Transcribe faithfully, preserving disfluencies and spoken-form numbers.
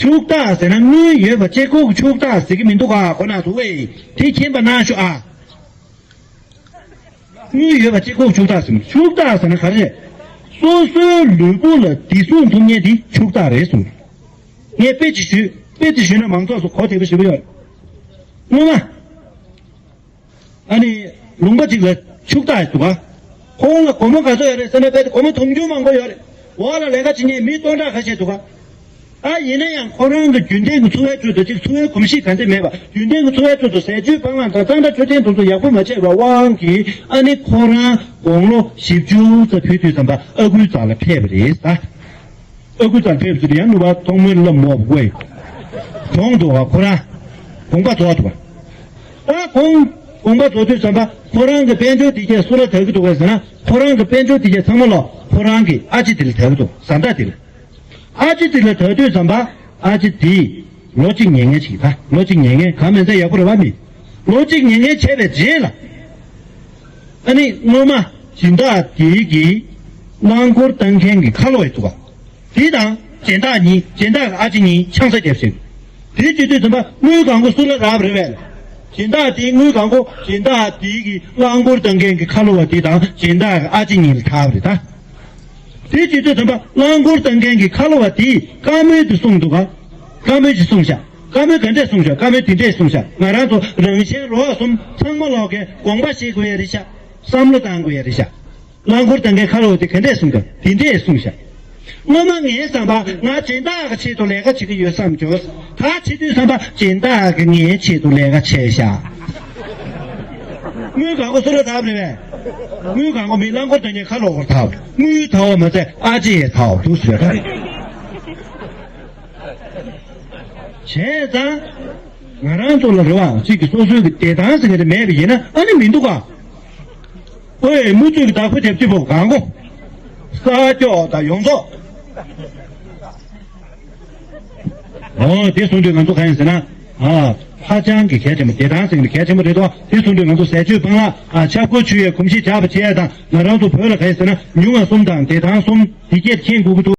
ཕྱུག་བདག་ཟེར་ན་དངུལ་ཡོད་པ་གཅིག་པོ་གི་ཕྱུག་བདག་ཟེར་གྱི་མི་འདུག་ག་ཁོ་ན་འདུག་བས། དེ་མཁྱེན་པ་གནང་ཤོག་ཨ། དངུལ་ཡོད་པ་གཅིག་པོ་ཕྱུག་བདག་ཟེར་ན། ཕྱུག་བདག་ཟེར་ན་ག་རེ་རེད། སོ་སོའི་ལུས་པོ་ལ་བདེ་སྲུང་ཐུབ་མཁན་དེ་ཕྱུག་བདག་རེད་གསུངས། ངས་དཔེ་ཅིག་ཞུས། དཔེ་ཅིག་ཞུས་ན་མང་ཚོགས་སུ་གོ་བདེ་པོ་ཞུ་གི་ཡོད་རེད། སྔོན་མ། ཨ་ནི། ལུང་པ་གཅིག་ལ་ཕྱུག་བདག་འདུག་ག་ཁོང་ལ་སྒོར་མོ་ག་ཚོད་ཡོད་རེད་ཟེར་ན། དཔེ་དེ་སྒོར་མོ་དུང་ཕྱུར་མང་པོ་ཡོད་རེད། འོག་ལ་ལས་ཀ་བྱེད་མཁན་མི་སྟོང་ཕྲག་ཁ་ཤས་འདུག་ག་ཨ་ཡིན་ན་ཡང་ཁོ་རང་གི་རྒྱུན་ལྡན་གྱི་འཚོ་བའི་ཁྲོད་དུ་གཅིག་འཚོ་བའི་གོམས་གཤིས་ག་འདྲ་མེད་པ། རྒྱུན་ལྡན་གྱི་འཚོ་བའི་ཁྲོད་དུ་ཟས་བཅུད་སྤང་བླང་དང་གཙང་སྦྲ་འཕྲོད་བསྟེན་དེ་ཚོ་ཡག་པོ་མ་བྱས་པའི་དབང་གིས། ཨ་ནི་ཁོ་རང་དགུང་ལོ་བཞི་བཅུ་ཙམ་ཕུལ་དུས་ཙམ་པ་ཨ་ཁུའི་རྩ་ལ་ཕེབས་པ་རེད་ད། ཨ་ཁུའི་རྩ་ལ་ཕེབས་ཚུལ་ཡང་ནུ་བ་ཐོག་མའི་བླ་མ་བོ་གོ་ཡི། གྲོངས་འདུག་ག་ཁོ་རང་དགོངས་པ་རྫོགས་འདུག་ག་ད་ཁོང་དགོངས་པ་རྫོགས་དུས་ཙམ་པ་ཁོ་རང་གི་དཔལ་འབྱོར་དེ་གས་སུ་ལ་དག་གི་འདུག་གས་ཟེར་ན། ཁོ་རང་གི་དཔལ་འབྱོར་དེ་གས་ཚང་མ་ལོག་ཁོ་རང་གི་ཨ་ཅེ་དེ་ལ་དག་གི་འདུག་བཟའ་ཟླ་དེ་ལ། ཨ་ཅེ་དེ་ལ་དག་དུས་ཙམ་པ་ཨ་ཅེ་དེས་ལོ་གཅིག་ཉལ་ངལ་བྱས་ད། ལོ་གཅིག་ཉལ་ངལ་གང་མིན་ཚད་ཡག་པོ་རེད་པ་མི། ལོ་གཅིག་ཉལ་ངལ་བྱས་པའི་རྗེས་ལ། ཨ་ནི་སྔོན་མ་སྦྱིན་བདག་དེ་གིས་རླངས་འཁོར་བཏང་མཁན་གྱི་ཁ་ལོ་ཡི་འདུག་ག་དེ་དང་སྦྱིན་བདག་གཉིས། སྦྱིན་བདག་གི་ཨ་ཅེ་གཉིས་ཆང་ས་བརྒྱབ་ཤིང་། དེ་བྱེད་དུས་ཙམ་པ་དངུལ་གང་གོ་སུ་ལ་རག་པ་རེད་པས། སྦྱིན་བདག་དེའི་དངུལ་གང་གོ་སྦྱིན་བདག་དེའི་གི་རླངས་འཁོར་བཏང་མཁན་གྱི་ཁ་ལོ་བ་དེ་དང་སྦྱིན་བདག་གི་ཨ་ཅེ་གཉིས་ལ་ཐག་པ་རེད་ད། དེ་བྱེད་དུས་ཙམ་པ་རླངས་འཁོར་བཏང་མཁན་གྱི་ཁ་ལོ་བ་དེས་བཀའ་མོལ་དེ་གསུངས་འདུག་ག་བཀའ་མོལ་ཅིག་གསུངས་ཤག་བཀའ་མོལ་ག་འདྲས་གསུངས་ཤག་བཀའ་མོལ་དེ་འདྲས་གསུངས་ཤག་ང་རང་ཚོ་རང་གཞན་རོགས་གསུམ་ཚང་མ་ལོག་གིས་དགོངས་པ་བཞེས་དགོས་ཡ་རེད་ཤག་བསམ་བློ་བཏང་དགོས་ཡ་རེད་ཤག་རླངས་འཁོར་བཏང་མཁན་ཁ་ལོ་བ་དེ་ག་འདྲས་གསུངས་ཤག་དེ་འདྲས་གསུངས་ཤག་སྔོན་མ་ངའི་བསམ་པ་ང་སྦྱིན་བདག་གི་ཆེད་དུ་ལས་ཀ་བྱེད་ཀྱི་ཡོད་བསམ་བྱུང་། ད་བྱེད་དུས་བསམ་པ་སྦྱིན་བདག་གི་ངའི་ཆེད་དུ་ལས་ཀ་བྱས་ཤག་དངུལ་གང་གོ་སུ་ལ་ཐག་པ་རེད་པས། དངུལ་གང་གོ་མི་རླངས་འཁོར་བཏང་མཁན་ཁ་ལོ་བར་ཐག་པ་རེད། དངུལ་ཐག་པ་མ་ཚད་ཨ་ཅེ་ཡས་ཐག་པ་འདུག་ཟེར་བ་རེད། བྱས་ཙང་། ང་རང་ཚོ་ལ་རེ་བ་གཅིག་གི་སོ་སོའི་གི་བདེ་ཐང་ཟེར་མཁན་དེ་མེད་པ་ཡིན་ན་ཨ་ནི་མི་འདུག་ག་ཨོའི་མུ་མཐུད་ཀྱི་བདག་པོ་རྒྱབ་ཀྱི་བོ་གང་གོ་ས་སྐྱོག་དང་ཡོངས་རྫོགས། ཨོ་དེ་གསུང་དུས་ང་ཚོ་གང་ཡིན་ཟེར་ན། ཨ་ཧ་ཅང་གི་གལ་ཆེན་པོ། བདེ་ཐང་ཟེར་མཁན་གལ་ཆེན་པོ་རེད་དོ། དེ་གསུང་དུས་ང་ཚོ་ཟས་བཅུད་སྤང་བླང་ཨ་ཆབ་ཁོལ་ཆུ་ཡས་གོམས་གཤིས་བྱ་བ་བྱེད་ཡས་དང་། ང་རང་ཚོ་བོད་ལ་གང་ཡིན་ཟེར་ན་ཉུང་བ་གསུམ་དང་བདེ་ཐང་གསུམ་དེ་སྐད་མཁྱེན་དགོས་ཀྱི་འདུག